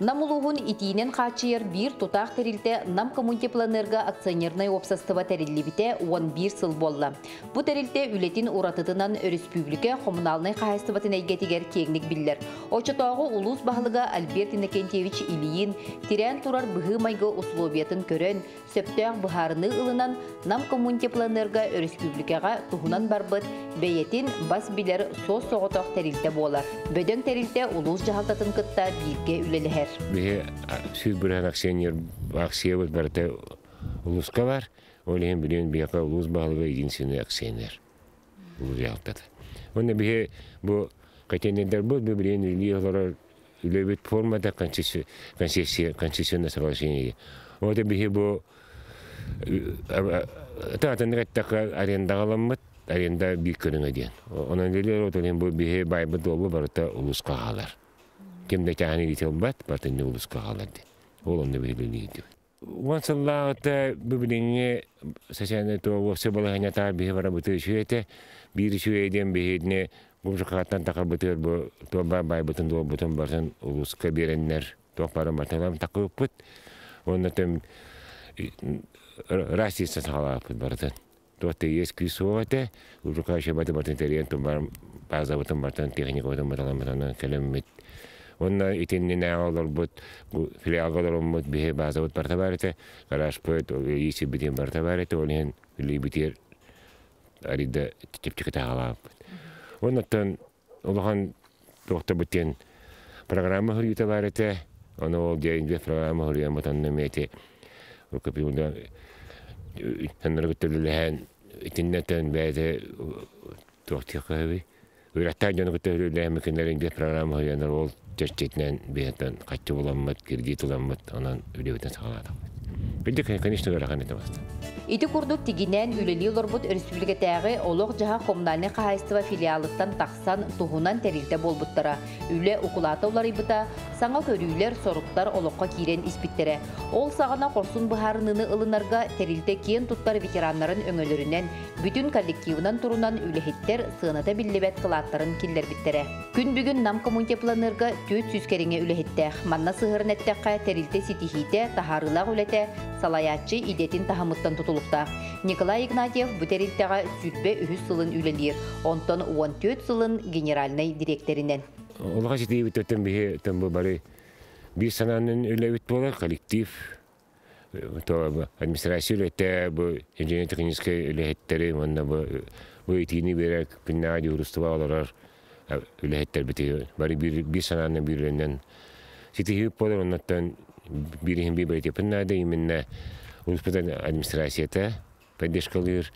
Нам улууһун итиинэн хааччыйар биир тутаах тэрилтэ Нам Коммунтеплоэнерго акционернай уопсастыба тэриллибитэ 11 сыл буолла. Бу тэрилтэ үлэтин уратытынан өрөспүүбүлүкэ хомунаалынай хаһаайыстыбатын эйгэтигэр киэҥник биллэр. Оччотооҕу улуус баһылыга Альберт Иннокентьевич Ильин тирээн турар быһыы-майгы условиятын көрөн, сөптөөх быһаарыныы ылынан, Нам Коммунтеплоэнерго өрөспүүбүлүкэҕэ туһунан барбыт бэйэтин бас билэр суос-соҕотох тэрилтэ буолар. Бөдөҥ тэрилтэ улуус дьаһалтатын кытта бииргэ үлэлэһэр. Биһи 100% акционер акциябыт барыта улууска бар. Ол иһин билигин биһиэхэ улуус баһылыга единственный акционер улуус дьаһалтата. Уонна биһи бу контейнердарбыт бу билигин үлэлии олорор үлэбит формата концессия концессионное соглашение. Вот биһи бу атыннык эттэххэ арендаҕа ыламмыт аренда биир көрүҥэ диэн. Онон үлэлиир отон бу биһи байбыт буолбу барыта улууска хаалар. Ким да чааһын илиитэ ылбат, барытын улууска хаалар диэн. Ол онно биһи үлэлиир. Уон сыллааҕыта бу билиҥҥи социальнай уопсай балаһыанньатааҕар биһи барабытыы үчүгэй этэ. Биир үчүгэй диэн биһигини бу тахарбытыгар бу туох баар байбытын дуолбутун барытын улууска биэрэннэр туох баарын барытын такыппыт. Уонна төм разница саҕалаабыппыт барытын. Туох да иэс-күүс суох этэ. Урукааччы баты барытын тэрийэн тумбар базабытын барытын техникабытын баталан кэлэммит. Уонна итиннинээҕи олорбут филиалга олороммут биһи базабыт барыта баар этэ. Гаражпыт, иисибитин барыта баар этэ. Ол иһин үлүйбүтүгэр арыйда чэпчэки таһаалаабыппыт. Оннуттан улахан туохтабыт диэн программа суруйуута баар этэ. Ону ол диэн программа суруйан онно эмиэ ити Ынырык төлүлэһэн итиннэтэн бэйэтэ туох диэххэ сөбүй үөрэхтээх дьону кытта үлэлэһэн кинилэр биир программа суруйаннар ол чэрчитинэн биһиэттэн хаччы буламмыт кредит ыламмыт онон үлэбитин саҕалаатахпыт. Билдик, конечно, ыарахан этэ баста. Ити курдук тигинээн үлэлии олорбут өрөспүүбүлүкэтээҕи олох-дьаһах коммунальнай хаһаайыстыба филиалыттан тахсан туһунан тэрилтэ буолбуттара. Үлэ укулаата уларыйбыта, саҥа көрүүлэр, соруктар олоххо киирэн испиттэрэ. Ол саҕана хорсун быһаарыныыны ылынарга тэрилтэ киэн туттар ветераннарын өҥөлөрүнэн, бүтүн коллективынан турунан үлэһиттэр сыаната биллибэт кылааттарын киллэрбиттэрэ. Күн бүгүн Нам Коммунтепланерга 400 кэриҥэ үлэһиттээх. Манна сыһыаран эттэххэ, тэрилтэ ситиһиитэ, таһаарыылаах үлэтэ салайааччы идэтин таһымыттан тутулуктаах. Николай Игнатьев бу тэрилтэҕэ 23 сылын үлэлиир, онтон 14 сылын генеральнай дириэктэринэн. Улахан ситиһиибит биһи бу бары биир санаанан үлэбит буолар коллектив администрация үлэтэ бу инженерно-техническэй үлэһиттэри уонна бу бу итиини биэрэр күннээҕи дежурство олорор үлэһиттэрбит бары биир биир санаанан биир үлэнэн ситиһиибит буолар оннуттан биир иһин биир бэлиэтиэхпин наада именно улууспут администрацията поддержкалыыр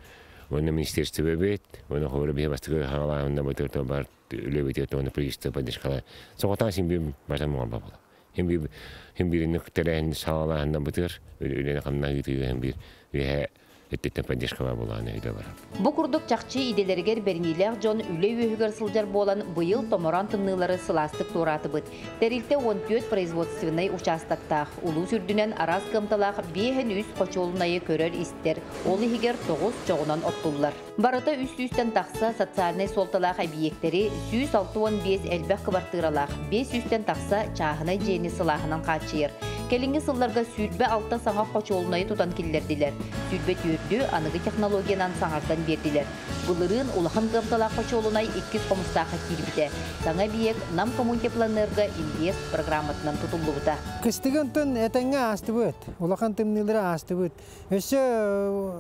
уонна министерствобит уонна холобура биһи бастакы хаҥалааһынна бытыр бар үлэбитигэр уонна правительство поддержкалаан соҕотоон син биир барытын оҥорбот буолар хин биир хин бииринник тэрээһин саҕалааһынна бытыр үлэни хамнаһыытыгар хин биир үөһэ өттүттэн поддержка баар буолаҕына үлэ барар. Бу курдук чахчы идэлэригэр бэриниилээх дьон үлэ үөһүгэр сылдьар буолан быйыл томороон тымныылары сылаастык туораатыбыт. Тэрилтэ 14 производственнай участоктаах, улуус үрдүнэн араас кыамталаах 5 хочуолунайы көрөр-истэр, ол иһигэр 9 чоҕунан оттуллар. Барыта 300-тэн тахса социальнай суолталаах эбийиэктэри, 165 элбэх кыбартыыралаах, 500-тэн тахса чааһынай дьиэни сылааһынан хааччыйар. Кэлиҥҥи сылларга 26 саҥа хочуолунайы тутан киллэрдилэр. 24-дү аныгы технологиянан саҥардан биэрдилэр. Былырыын улахан кыамталаах хочуолунай иккис хомустаахха киирбитэ. Саҥа эбийиэк Нам Коммунтеплоэнерго инвест программатынан тутуллубута. Кыстыгы онтон этэҥҥэ аастыбыт. Улахан тымныылары аастыбыт. Өссө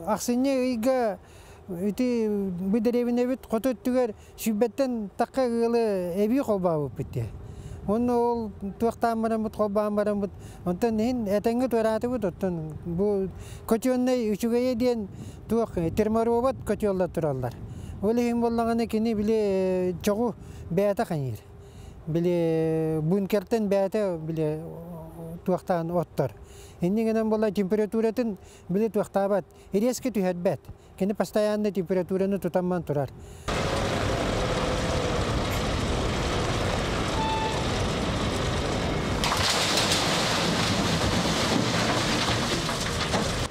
ахсынньы ыйга ити бу дэриэбинэбит хоту өттүгэр сүүрбэттэн тахха ыалы эбии холбообуппут дии. Уонна ол туохтаан бараммыт, холбоон бараммыт, онтон иһин этэҥҥэ туораатыбыт, оттон бу котельнай үчүгэйэ диэн туох терморобот котеллар тураллар. Ол иһин буоллаҕына кини били чоҕу бэйэтэ хайыыр. Били бункертан бэйэтэ били туохтаан оттор. Инньэ гынан буолла температуратын били туохтаабат, резко түһэрбэт. Кини постоянно температураны тутамман турар.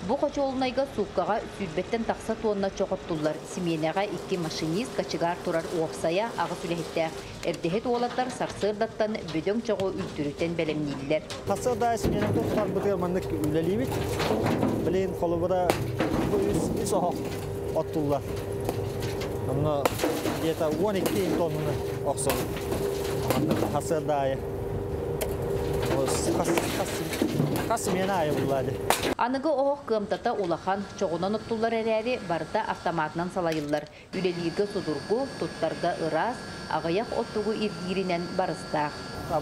Бу хочуолунайга сууккаҕа сүүрбэттэн тахса туонна чох оттуллар. Симиэнэҕэ икки машинист, кочегар турар, уопсайа аҕыс үлэһиттээх. Эрдэһит уолаттар сарсыардаттан бөдөҥ чоҕу үлтүрүтэн бэлэмнииллэр. Сарсыарда симиэнэ туттарбытыгар маннык үлэлиибит. Билигин холобура бу үс оһох оттуллар. Онно где-то 12 тоннаны охсобут. Маннык сарсыарда аайы. Хас смена аайы буллаады. Аныгы оһох кыамтата улахан, чоҕунан оттуллар эрээри, барыта автоматынан салайыллар. Үлэлииргэ судургу, туттарга ыраас, аҕыйах оттугу ирдииринэн барыстаах.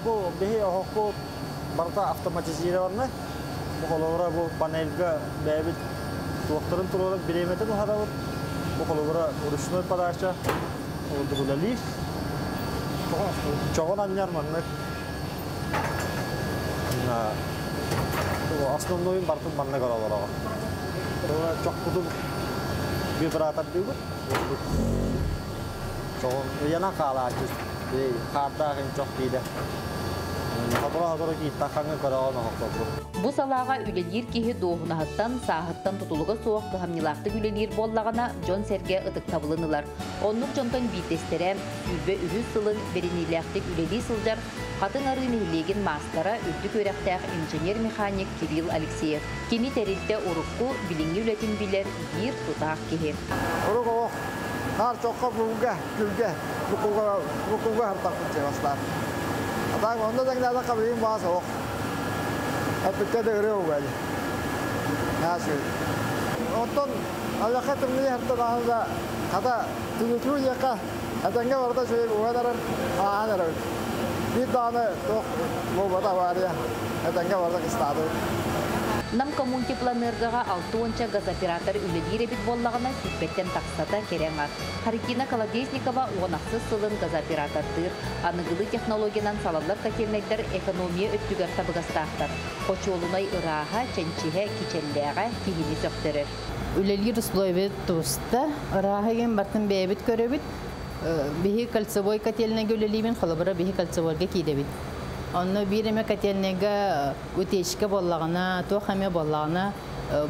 Бу биһи оһохпут барыта автоматизированный. Бу холобура бу панельга бэйэбит туохтарын туруоран бириэмэтин уһарабыт. Бу холобура ручной подача үлэлиир. Чоҕун анньар маннык. Основнойун барытын маннык олороҕо. Чохпутун вибратордыыбыт. Чоҕун ыйанан хаалааччы. Хаардаах чох диилэ. Хоторо-хоторо кииттаххаҥы көрөҕөн оһохторбут. Бу салааҕа үлэлиир киһи дуоһунаһыттан, сааһыттан тутулуга суох кыһамньылаахтык үлэлиир буоллаҕына, дьон-сэргэ ытыктабылын ылар. Оннук дьонтон биирдэстэрэ 23 сылын бэриниилээхтик үлэлии сылдьар Хатыҥ Арыы нэһилиэгин маастара, үрдүк үөрэхтээх инженер-механик Кирилл Алексеев. Кини тэрилтэ урукку, билиҥҥи үлэтин билэр биир тутаах киһи. Урук олох наар чоххо бугуга, күлгэ, букулга хартаппыт чебастар. Атаң онно даңнада қабыйын баас олох. Эппикке да ырыа угали. Наасы. Оттон аллаха тымныы хартадааны да хата түнүтүү яка атанга барда шөй уганарар аанарар. Биир дааны тох буолбата авария. Атанга барда кыстаады. Нам коммунтеплоэнергоҕа 60 газооператор үлэлиир эбит буоллаҕына, сүүрбэттэн тахсата кэрэ аҥар. Харитина Колодезникова 16 сылын газооператордыыр. Аныгылыы технологиянан салаллар котельнайдар экономия өттүгэр табыгастаахтар. Хочуолунай ырааһа, чэнчиһэ, кичэллээҕэ киһини сөхтөрөр. Үлэлиир условия туста, ырааһыгын бартын бэйэбит көрөбүт. Биһи кольцевой котельныйга үлэлиибин, холобура биһи кольцевойга киирэбит. Онно биир эмэ котельныйга утечка буоллаҕына, туох эмэ буоллаҕына,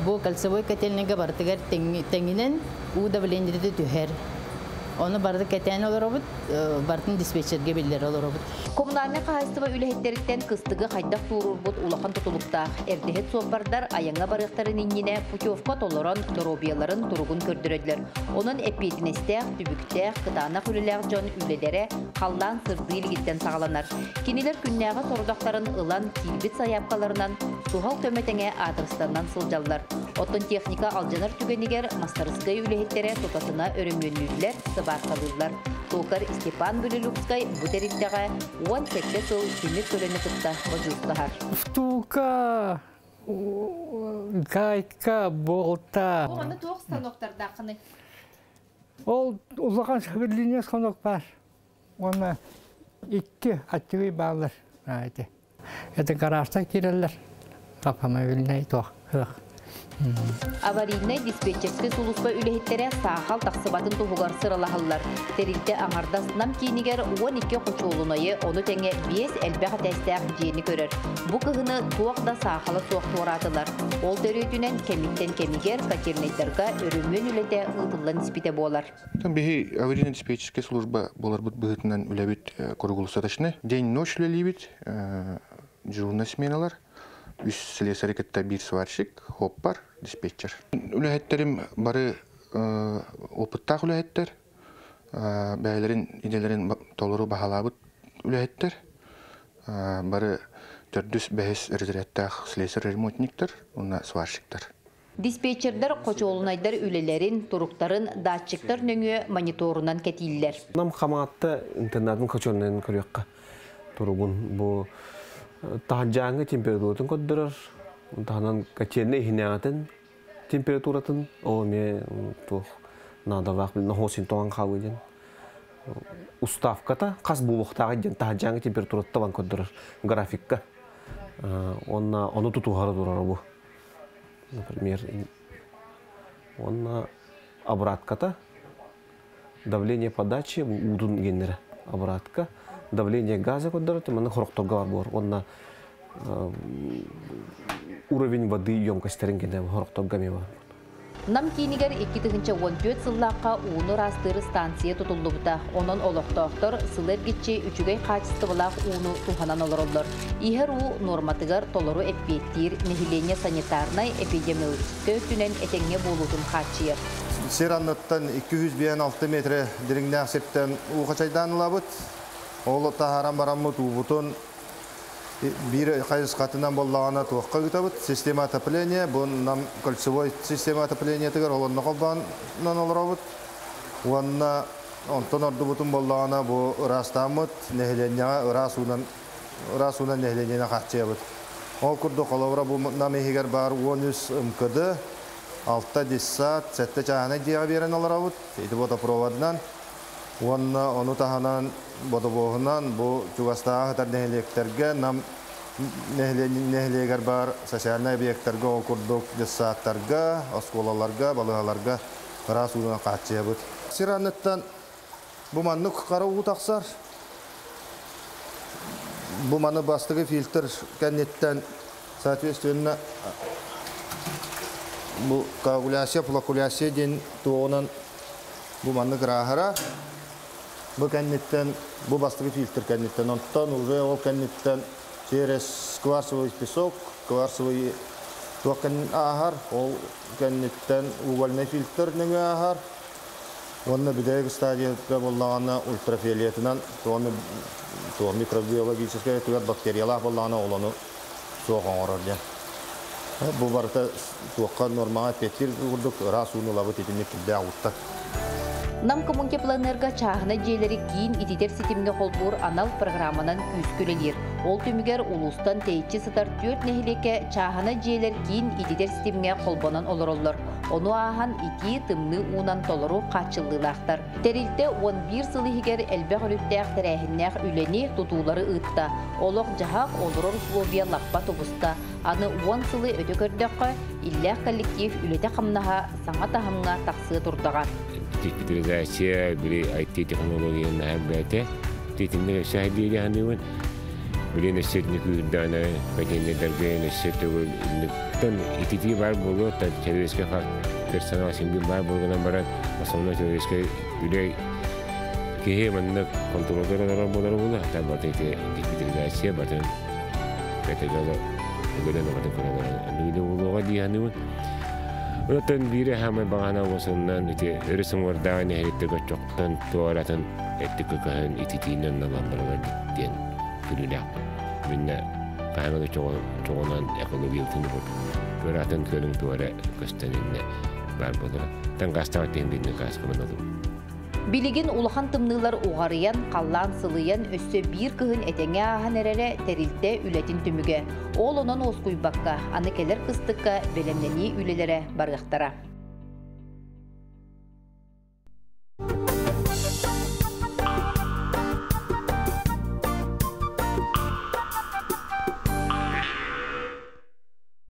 бу кольцевой котельныйга барытыгар тэҥинэн уу давлениета түһэр. Ону барыта кэтээн олоробут, барытын диспетчерге биллэр олоробут. Коммунальнай хаһаайыстыба үлэһиттэриттэн кыстыгы хайдах туоруурбут улахан тутулуктаах. Эрдэһит суоппардар айаҥҥа барыахтарын иннинэ путевка толорон доруобуйаларын туругун көрдөрөллөр. Онон эппиэтинэстээх, түбүктээх, кытаанах үлэлээх дьон үлэлэрэ халлаан сырдыы илигиттэн саҕаланар. Кинилэр күннээҕи сорудахтарын ылан киирбит сайаапкаларынан суһал көмө тэҥэ аадырыстанан сылдьаллар. Оттон техника алдьанар түгэнигэр мастарыскыай үлэһиттэрэ тутатына өрөмүөннүүллэр, сыбааркалыыллар. Токарь Степан Белолюбскай бу тэрилтэҕэ 17 сыл тимир көлөнү кытта бодьуустаһар. Втулка, гайка, болта. Бу туох станоктардааххыный? Ол улахан сверлильный станок бар. Уонна икки аччыгый бааллар. Это гаражтан киирэллэр. Автомобильный туох ыах. Аварийнай диспетчерскэй сулууспа үлэһиттэрэ саахал тахсыбатын туһугар сыралаһаллар. Тэрилтэ аҥардас Нам киинигэр 12 хочуолунайы, ону тэҥэ биэс элбэх этээстээх дьиэни көрөр. Бу кыһыны туох да саахала суох туораатылар. Ол төрүөтүнэн кэмиттэн кэмигэр котельнайдарга өрөмүөн үлэтэ ыытыллан испитэ буолар. Биһи аварийно диспетчерская служба буоларбыт быһыытынан үлэбит круглосуточный. День-ночь үлэлиибит, дежурный сменалар. Үс слесарь кытта биир сварщик, хоппар, диспетчер. Үлэһиттерим бары опыттаах үлэһиттэр, бэйэлэрин идэлэрин толору баһалаабыт үлэһиттэр. Бары төрдүс, бэһис разрядтаах слесарь-ремонтниктар уонна сварщиктар. Диспетчердэр хочуолунайдар үлэлэрин, туруктарын датчиктар нөҥүө мониторунан кэтииллэр. Нам Хамаҕатта интернатын хочуолунайын көрүөххэ туругун бу таһырдьааҥҥы температуратын көрдөрөр, таһынан котельнай иһинээҕитин температуратын, ол эмиэ туох наадалаах ноһуосин тоҕон хаалыы диэн уставката хас буолуохтааҕый диэн таһырдьааҥҥы температураттан көрдөрөр графикка. Уонна ону тутуһара турар бу. Например, уонна обратката давление подачи уутун геннere обратка давление газа көрдөрөр, манна хорохторго бар буолар. Уонна уровень воды емкостьтарын кенә хорохторго эмиэ бар. Нам киинигэр 2014 сыллаахха ууну ыраастыыр станция тутуллубута. Онон олохтоохтор сылы эргиччи үчүгэй хаачыстыбалаах ууну туһанан олороллор. Иһэр уу нуорматыгар толору эппиэттиир, нэһилиэнньэ санитарнай, эпидемиологическай өттүнэн этэҥҥэ буолуутун хааччыйар. Сир анныттан 256 метр дириҥнээх сиртэн уу хачайдаан ылабыт. Ол таһааран бараммыт уубутун биир хайысхатынан буоллаҕына туохха ыытабыт? Система отопления, бу нам кольцевой система отоплениетыгар ол онно холбоонон олоробут. Уонна онтон ордубутун буоллаҕына бу ыраастааммыт нэһилиэнньэҕэ ыраас уунан ыраас уунан нэһилиэнньэни хааччыйабыт. Ол курдук холобура бу нам иһигэр баар 13 МКД, 6 диссат, 7 чааһынай дьиэҕэ биэрэн олоробут. Ити водопроводынан Уонна ону таһынан бодобуоһунан бу чугастааҕы сытар нэһилиэктэргэ Нам нэһилиэгэр баар социальнай объектарга ол курдук детсадтарга, оскуолаларга, балыыһаларга ыраас уунан хааччыйабыт. Сир анныттан бу маннык хара уу тахсар. Бу маны бастакы фильтр кэнниттэн соответственно бу коагуляция, флокуляция диэн туоҕунан Бу маннык ырааһыра. Бу кэнниттэн, бу бастакы фильтр кэнниттэн, онтон уже ол кэнниттэн через кварцевый песок, кварцевый туох кэннин ааһар, ол кэнниттэн угольный фильтр нөҥүө ааһар. Уонна бүтэһик стадията буоллаҕына ультрафиолетынан туону туох микробиологическай өттүгэр бактериялаах буоллаҕына ол ону суох оҥорор диэн. Бу барыта туохха нуормаҕа эппиэттиир курдук ыраас ууну ылабыт итинник кирдээх ууттан. Нам Коммунтеплоэнерго чааһынай дьиэлэри киин ититэр ситимҥэ холбуур анал программанан күүскэ үлэлиир. Ол түмүгэр улуустан тэйиччи сытар түөрт нэһилиэккэ чааһынай дьиэлэр киин ититэр ситимҥэ холбонон олороллор. Ону ааһан итии, тымныы уунан толору хааччыллыылаахтар. Тэрилтэ 11 сыл иһигэр элбэх өрүттээх тэрээһиннээх үлэни, тутуулары ыытта. Олох-дьаһах, олорор условия лаппа тубуста. Аны уон сылы өтө көрдөххө, иллээх коллектив үлэтэ-хамнаһа саҥа таһымҥа тахсыа турдаҕа. Диджитализация, били IT-технология наһаа элбээтэ. Итинник өссө хайдыы саныыбын. Билин өссө итинник күүрдэҕинэ, патеннердарга өссө төгүл инниктэн ититии баар буолуо, человеческай персонал син биир баар буолгунан баран, основной человеческай үлэ киһи маннык контролгар олорор буолара буолуо, хата барыта ити диджитализация батын бэтэ дьоло өгөнөн оҕотун көрөлөр оннук буолуоҕа дии саныыбын. Онтон биири хаамай баҕана уосуннан ити өрүс уҥуордааҕы нэһилиэктэргэ чохтон туоратын эттик көкөһөн ититиинэн налалларыгар диэн күлүүлээхпин. Миннэ хаһан да чоҕунан экологиятын көратын көрүҥ туора көстөн иннэ баар буолара. Тан гаастаах тиһин бинне гааскаман олум. Билигин улахан тымныылар уҕарыйан, халлаан сылыйан, өссө биир кыһын этэҥҥэ ааһан эрэрэ тэрилтэ үлэтин түмүгэ. Ол онон уоскуйбакка, аны кэлэр кыстыкка бэлэмнэнии үлэлэрэ барыахтара.